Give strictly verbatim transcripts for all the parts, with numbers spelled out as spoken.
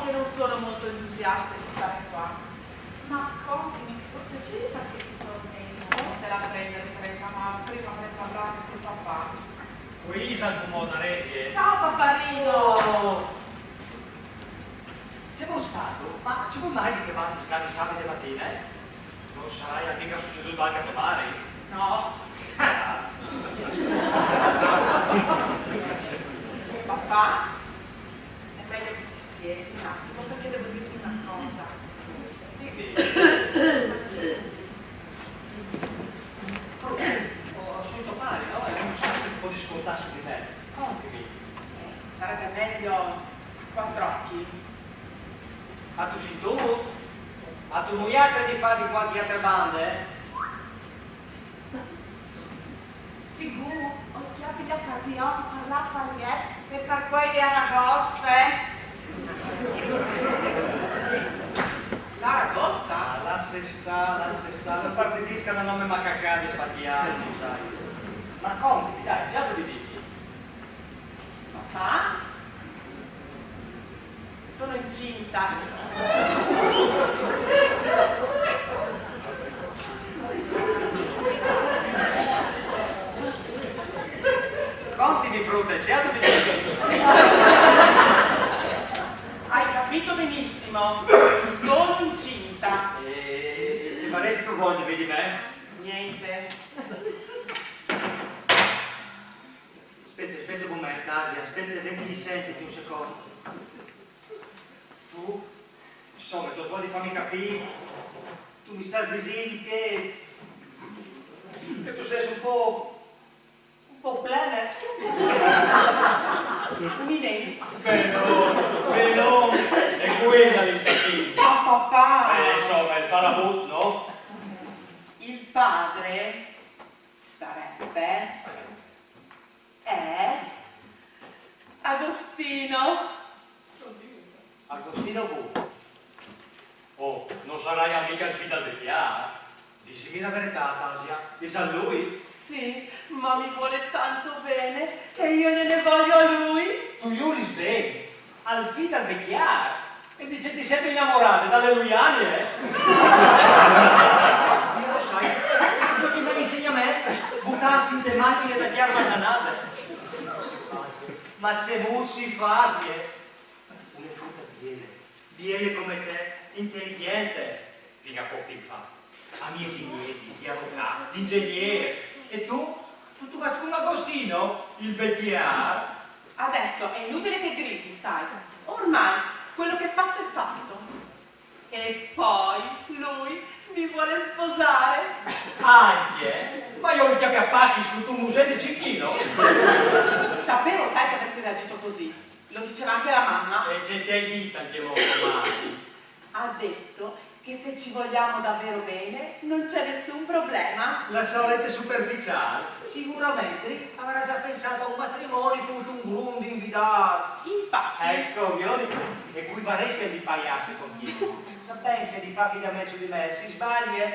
Io non sono molto entusiasta di stare qua. Ma contimi, per piacere, sa che ti torni? Te la prendo, Teresa, ma prima vorrei parlare con papà. Luisa, come, Teresa? Ciao, paparino! Oh! Ci vuoi stato? Ma ci vuoi mai di che vanno i scavi sabato mattina, eh? Non sarà mica succeduto anche a tua madre? No. Papà, è meglio che ti siedi un attimo perché devo dirti una cosa. Dimmi. Ma sì. Ho, ho sentito male, no? È un sacco un po' di scontasso di me. Contimi. Eh, sarebbe meglio quattro occhi. Ma tu sei tu? Ma tu non hai di fare di qualche altra banda, eh? Sicuro, ho chiapito l'occasione per la paglietta e per quelle aragoste. L'aragosta? Ah, lascia stare, lascia stare. La parte di scanno non mi macacare, sbagliato, sai. Ma contimi, dai, già lo dici. Papà? Sono incinta. Contimi, frutta, certo ti dico. Hai capito benissimo. Sono incinta. E ci faresti tu conti, vedi me? Niente. Aspetta, aspetta con me, Asia, aspetta, vedi, sentiti un secondo. Tu, insomma, tu vuoi farmi capire, tu mi stai dicendo che, che tu sei un po', un po' plena. Mi vedi? Beh, no, beh, no, è quella l'insatino. Ma papà! Eh, insomma, il farabut, no? Il padre sarebbe è Agostino. Agostino come? Oh, non sarai mica il figlio del Piar? Dicimi la verità, Tasia, è lui? Sì, ma mi vuole tanto bene e io gliene voglio a lui. Tu gli vuoi bene? Al figlio del Piar? E dice ti sei innamorata dalle Luiane, eh? Io lo sai, io ti me insegna a me, buttarsi in te macchine da chiarma sanate. Ma ce vuoi si fa, eh? Una frutta biele, biele come te, intelligente, fino a poco tempo fa. Amico di miei, di avvocati, di ingegneri. E tu? Tu, tu vai con Agostino, il vecchiar? Adesso è inutile che gridi, sai. Ormai quello che è fatto è fatto. E poi lui mi vuole sposare. Anche? Ma io mi chiappi a pacchi su tu museo di Cicchino? Sapevo, sai, che avresti reagito così. Lo diceva anche la mamma. E ce ti hai detto anche voi, mamma? Ha detto che se ci vogliamo davvero bene non c'è nessun problema. La solita superficiale. Sicuramente avrà già pensato a un matrimonio con un grande invitato. Infatti. Ecco, vedi? E qui varesse di paiasse con chi. Se pensa di far fidamento su di me, si sbaglia.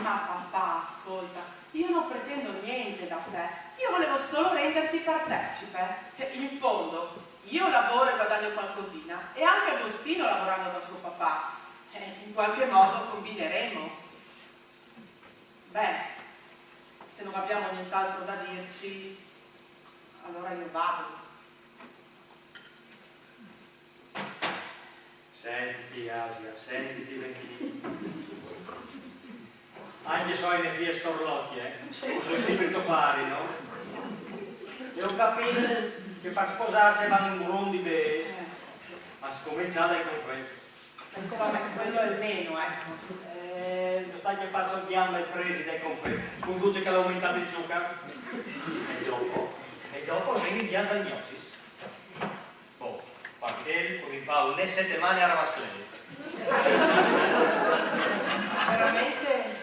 Ma papà, ascolta, io non pretendo niente da te. Io volevo solo renderti partecipe. In fondo, io lavoro e guadagno qualcosina, e anche Agostino lavorando da suo papà. Eh, in qualche modo combineremo. Beh, se non abbiamo nient'altro da dirci, allora io vado. Sentiti, Asia, sentiti, vecchino. Anche se ho le fie storlocchie, eh? Sono sempre to pari, no? E ho capito che per sposarsi vanno in grande di bere, ma scominciare dai confessi. Insomma, quello è il meno, ecco. Eh, non sta che faccio gamba e presi dai confessi, conduce che l'ha aumentato il zucchero. E dopo? E dopo viene in via Zagnosis. Boh, perché come fa una settimana a Ravasclei? Veramente,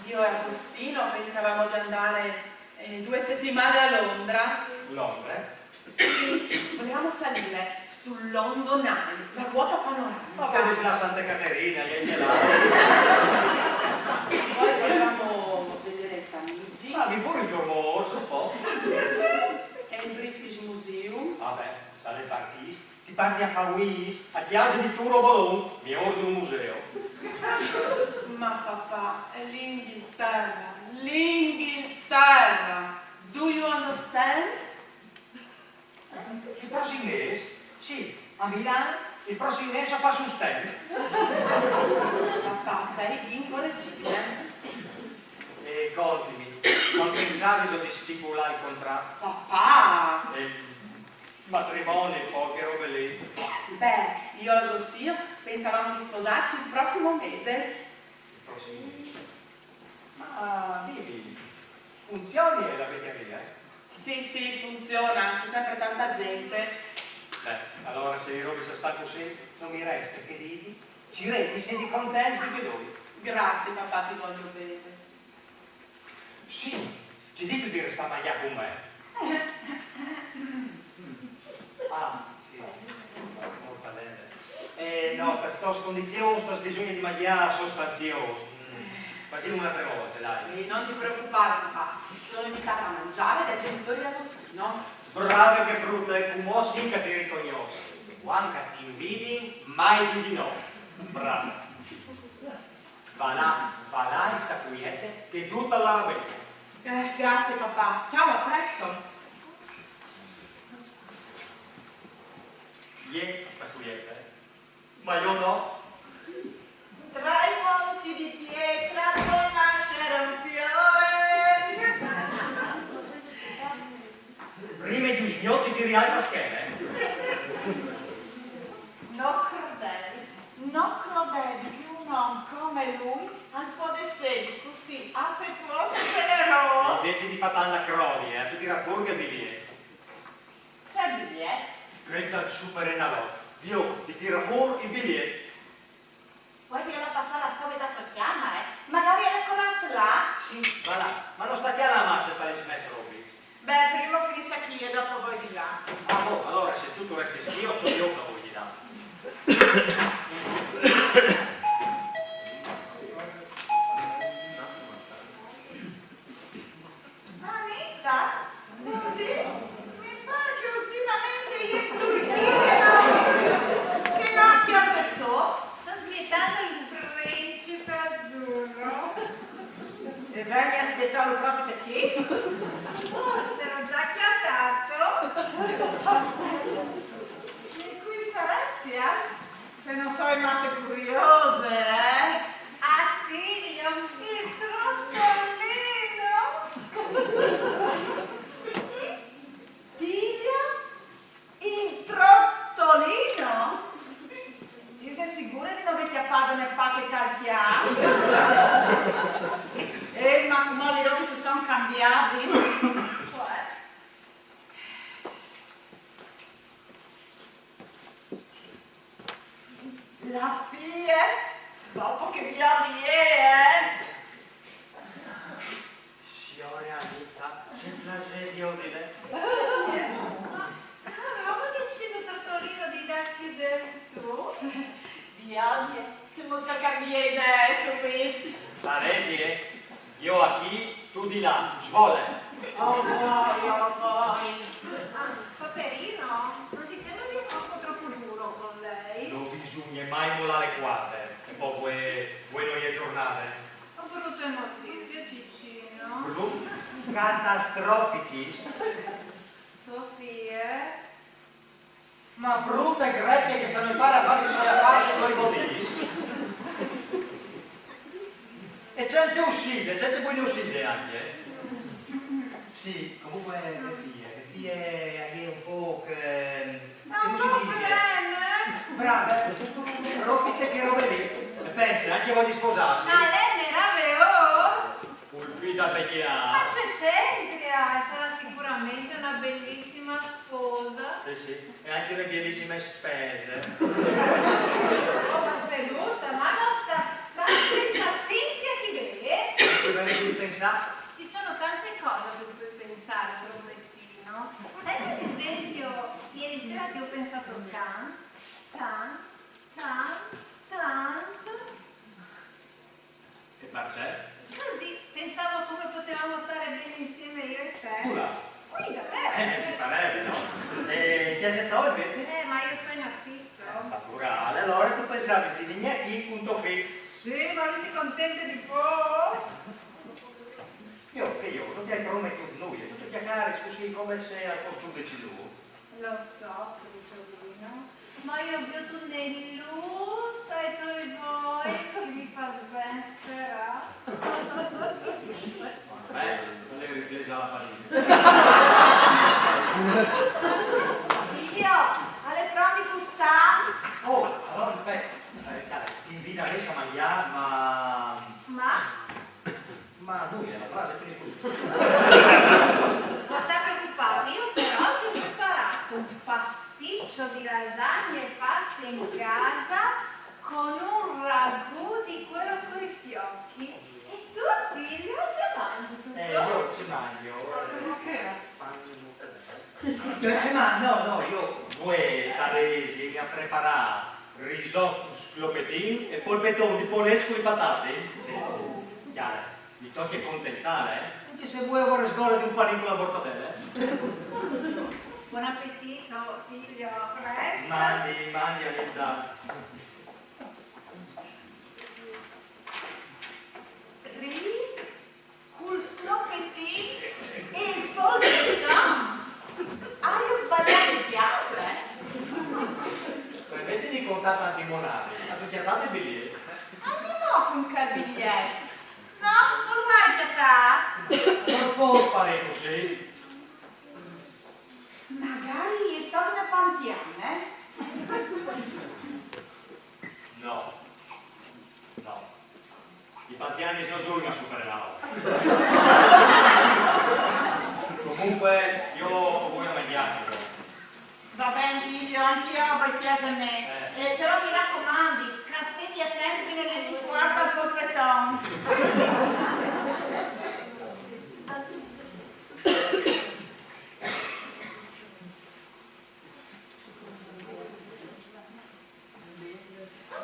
io e Agostino pensavamo di andare eh, due settimane a Londra. Londra? Sì, volevamo salire sul London Eye, la ruota panoramica. Ma poi la Santa Caterina, gli angeli. Poi volevamo vedere il Tamigi. Ma vi pure il Giorno Orso, un po'. E il British Museum. Vabbè, sarebbe artista. Ti parti a fâ wis a cjase di Turo Bolon, miôr di un museu. Ma papà, è l'Inghilterra, l'Inghilterra. Do you understand? Il prossim mês? Sì, a Milan il prossim mês o fâs un stand. Papà, sei incorreggibile. E contimi, cuant pensaviso di stipulâ il contrat? Papà! Il matrimoni, poche robe lì. Beh, io e Agostino pensavamo di sposarci il prossimo mese. Il prossimo mese. Ma dimmi, funziona la vecchiaria? Sì, sì, funziona, c'è sempre tanta gente. Beh, alora se i robis a stan cussì, no mi resta che dî, cirìn di sedi contents ducj e doi. Grazie, papà, ti voglio bene. Sì, ci dîstu di restâ a mangjâ cun me? Ah, sì. Molto bene. Eh, no, par stos condizions, tos bisugne di mangjâ sostanziôs. Mm. Fasìn une altre volte, dai. Sì, non ti preoccupare, papà. Sono invitata a mangiare dai genitori di Agostino. Brave che frute, cumò sì che ti ricognòs. Cuant che ti invidin, mai dî di no. Brave. Va là, va là e sta cuiete, che dut al larà ben. Eh, grazie, papà. Ciao, a presto. Jê a sta cuiete, eh? Ma jo no. Tra i monti di pietra può nascere un fiore. Prime di usgnot ti rialzi la schene. No crodevi, no crodevi che un om come lui al podès jessi cussì afetuôs e gjenerôs. Invezit di fâ tant la croni, eh, tu tiras fûr il biliet. Ce biliet? Chel dal Superenalot. Viôt, ti tiri fûr il biliet. Puoi vêla passât la scoveta sot cjamare? Magari al è colât là? Sì, va là, ma no sta cjalâ masse par lis mês robis. Beh, prime o finìs chi e dopo o voi di là. Ah, bon, alore se tu tu restis chi, o soi jo che o voi di là. Anita, scûti, mi pâr che ultimamentri i è plui chi che no, che no a cjase sô. Sto spietant il principe azzurro. E vegni a spietâlu propit chi? Forsit lu ai za cjatât. E cui saressial? Se no soi masse curiose, eh? Attilio, il trottolino! Attilio, il trottolino? Sêso sigure di no vê cjapât une pache tal cjâf? Eh, ma cumò lis robis a son cambiadis. Cioè? La fie? Dopo che viodi, eh? Siore Anita, ce plasê viodile. Ah, ma come deciso Tortorino di dâci del tu? Viodile, ce mût che al cambie idee subit. Paresi, eh? Jo achì, tu di là, svole! Oh, voi, oh, voi. Ah, Paperino, non ti sembra di essere un po' troppo duro con lei? No bisugne mai molâ le cuarde, e po vuê, vuê no je zornade. Ho brutte notizie, Ciccino. Bru-, catastrofichis. Tua fie? Ma brute grepie che se no impare a fâsi i siei afârs, no i vûl dî. E cence uscide, cence buine uscide ancje, eh? Sì, comunque, mê fie, mê fie e je un pôc, ehm, ma come si dice? Brave, propit chê robe lì. E pense, ancje vuê di sposâsi. Ma al è meraveôs! Cul fi dal becjâr. Ma ce c'entra? Sarà sicuramente una bellissima sposa. Sì, sì. E ancje une bielissime spese. Oh, ma sta brutta, ma no sta, sta sensa sintî chi vês? Ci varès di pensâ. Ci sono tante cose a cui puoi pensare, promettino. Sai che ad esempio ieri sera ti ho pensato tanto, tanto, tanto, tanto? E parcè? Così, pensavo a come potevamo stare bene insieme io e te. Culà? Qui da te. Eh, ti parevi, no? E in cjase tô invece? Eh, ma io sto in Naturale, alore tu pensavis di vignî chi cun to fi? Sì, ma lui si contenta di poco. Jo, che jo, no ti ai prometût nuie, tu ti cjacaris cussì come se al fos tu decisûr. Lo so, Giovino, ma jo o viôt une lûs tai toi voi che mi fâs ben sperâ. Beh, al è ripresa la farina. Dio, al è propit costant. Oh, alore, beh, eh, dai, ti invidarès a mangjâ, ma... Ma? Ma nuie, la frase e finìs cussì. No sta preocupâti, jo però o ai preparât un pasticcio di lasagne fatte in casa con un ragù di quello coi fiocchi. E tu, Tilio, ce mangjistu? Eh, jo ce mangjo? Come che è? Jo ce mangjo? No, no, jo vuê, Taresi, mi à preparât risot cun sclopetin e polpeton di polesc cui patatis. Sì. Cjale, mi tocje contentâle, eh? Ancje se vuê o varès gole di un panin cu la mortadele, eh? Bon apetit, Tilio, a presto. Mandi, mandi, Anita. Rîs cul sclopetin e il polpeton. Aio sbaliât cjase, eh? Ma invezit di contâ tantis monaris, âstu cjatât il biliet? Ancjemò cun chel biliet? No, no lu ai cjatât. No pos parî cussì. Magari e je stade une pantiane, eh? No. No. I pantianis no zuin a Superenalot. Comunque, jo o voi a mangjâ, però. Va ben, Tilio, ancje jo o voi a cjase mê. Eh. Eh, però mi racomandi, che o stedi atenti nel risguardo al polpeton. Ma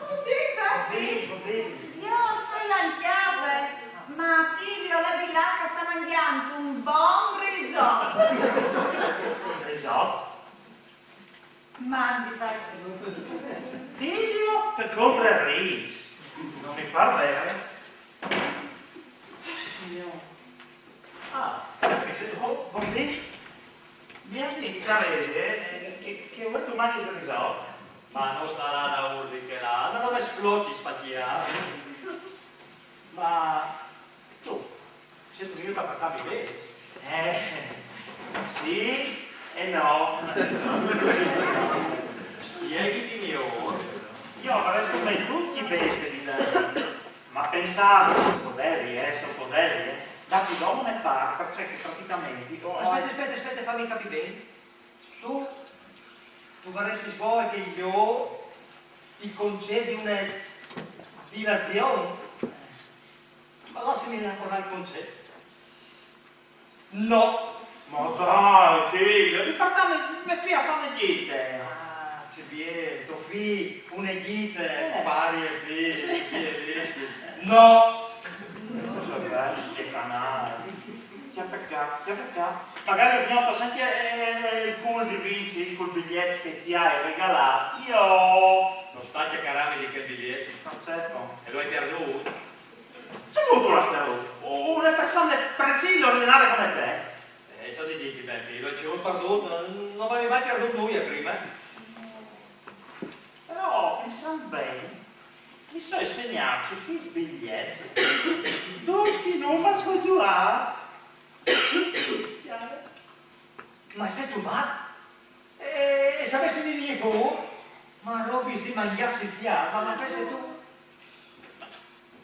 bondì, Pepi! Jo o stoi là in cjase, ma Tilio al è di là che al sta mangjant un bon risot. Risot? Mandi, Pepi. Tilio te compre il rîs. No mi pâr vêr. Signôr. Ah, mi sêstu, oh, bondì. Mi àn dit, Taresi, eh, che, che vuê tu mangjis risot. Ma no starà daûr di chê là, no me sflotis par cjale. Ma tu, sêstu vignût a puartâmi i bêçs? Eh, sì e no. Spieghiti miôr. Jo o varès cumò dut i bêçs che vin di là. Ma o pensavi, se o podevi, eh, se o podevi, eh, dâti dome une part, parcè che pratichementri... Oh, aspete, aspete, aspete, fami capî ben. Tu, tu varessis voie che jo ti concedi une dilazion? Ma lassimi elaborâ il concet. No. Ma dai, Tilio, di puartâmi me fi a fâ une gjite. Ah, ce biel, to fi, une gjite, eh, pari e fi, sì, bielissim. No. Ce bestie canâl. Che pecjât, che pecjât. Magari o sgnoti ancje, eh, il cûl di vinci cul biliet che ti ai regalât jo. No sta a cjacarâmi di chel biliet. Ma certo. E lu ai pierdût? Ce vûstu, lu ai pierdût? Une persone precise e ordinarie come te. Eh, ce vûstu dî, Pepi, lu ai cemût pierdût, no, no vevi mai pierdût nuie prime. Però, pensant ben, mi soi segnât su chest biliet ducj i numars che o ai zuiât. Ma sêstu mat? E, e se o ves di vignî fûr? Ma robis di mangjâsi il cjâf, ma, ma pensa tu.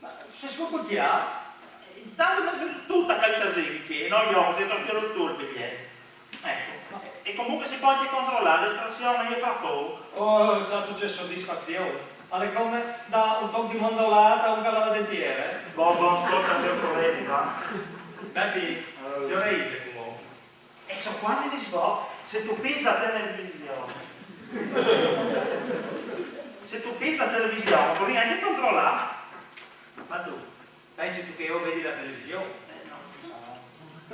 Ma sêstu cjâf? Intant mi spieghi dut a chel casin chi, no jo, parcè che tu spieghi dut il biliet. Eco, e comunque si pò ancje controlâ, l'estrasion e je fate. Oh, sa tu ce sodisfazion. Al è come dâ un toc di mondolât a un che al à la dentiere, eh? Bon, bon, scolta, no problemi, va. Pepi, ce ore ise cumò? E soi cuasi disfat, se tu pîs la television. Se tu pîs la television, o podìn ancje controlâ. Ma tu, pensistu che jo o vedi la television? Eh, no.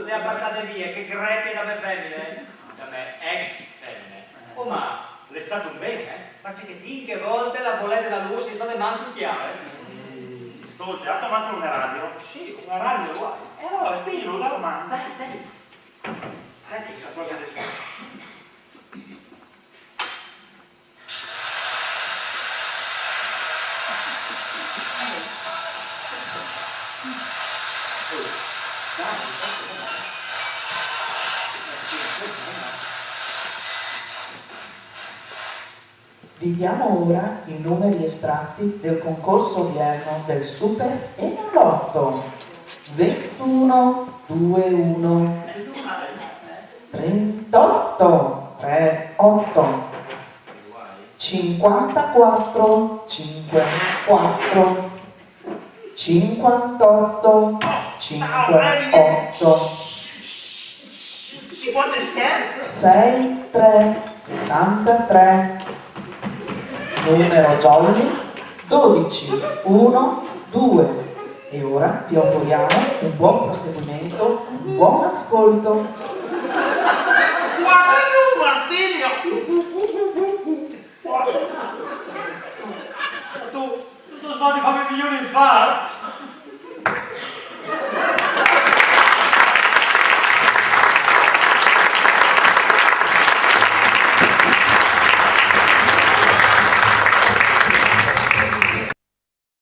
Te âs puartade vie chê grepie de mê femine, eh? De mê ex femine. Oh, ma L'è stacc un ben, eh? Parcè che cinche volte la boleta da lus l'è stacc manco chiaro, eh? Scolta, ha manco una radio? Sì, una radio uguale. E allora, qui lo domanda, dai, dai. Dai, questa cosa adesso. Vi diamo ora i numeri estratti del concorso odierno del Super Enalotto. ventuno, due uno, trentotto, tre otto, cinquantaquattro, cinque quattro, cinquantotto, cinque otto, sei tre, sessantatré, numero jolly dodici uno due. E ora vi auguriamo un buon proseguimento, un buon ascolto.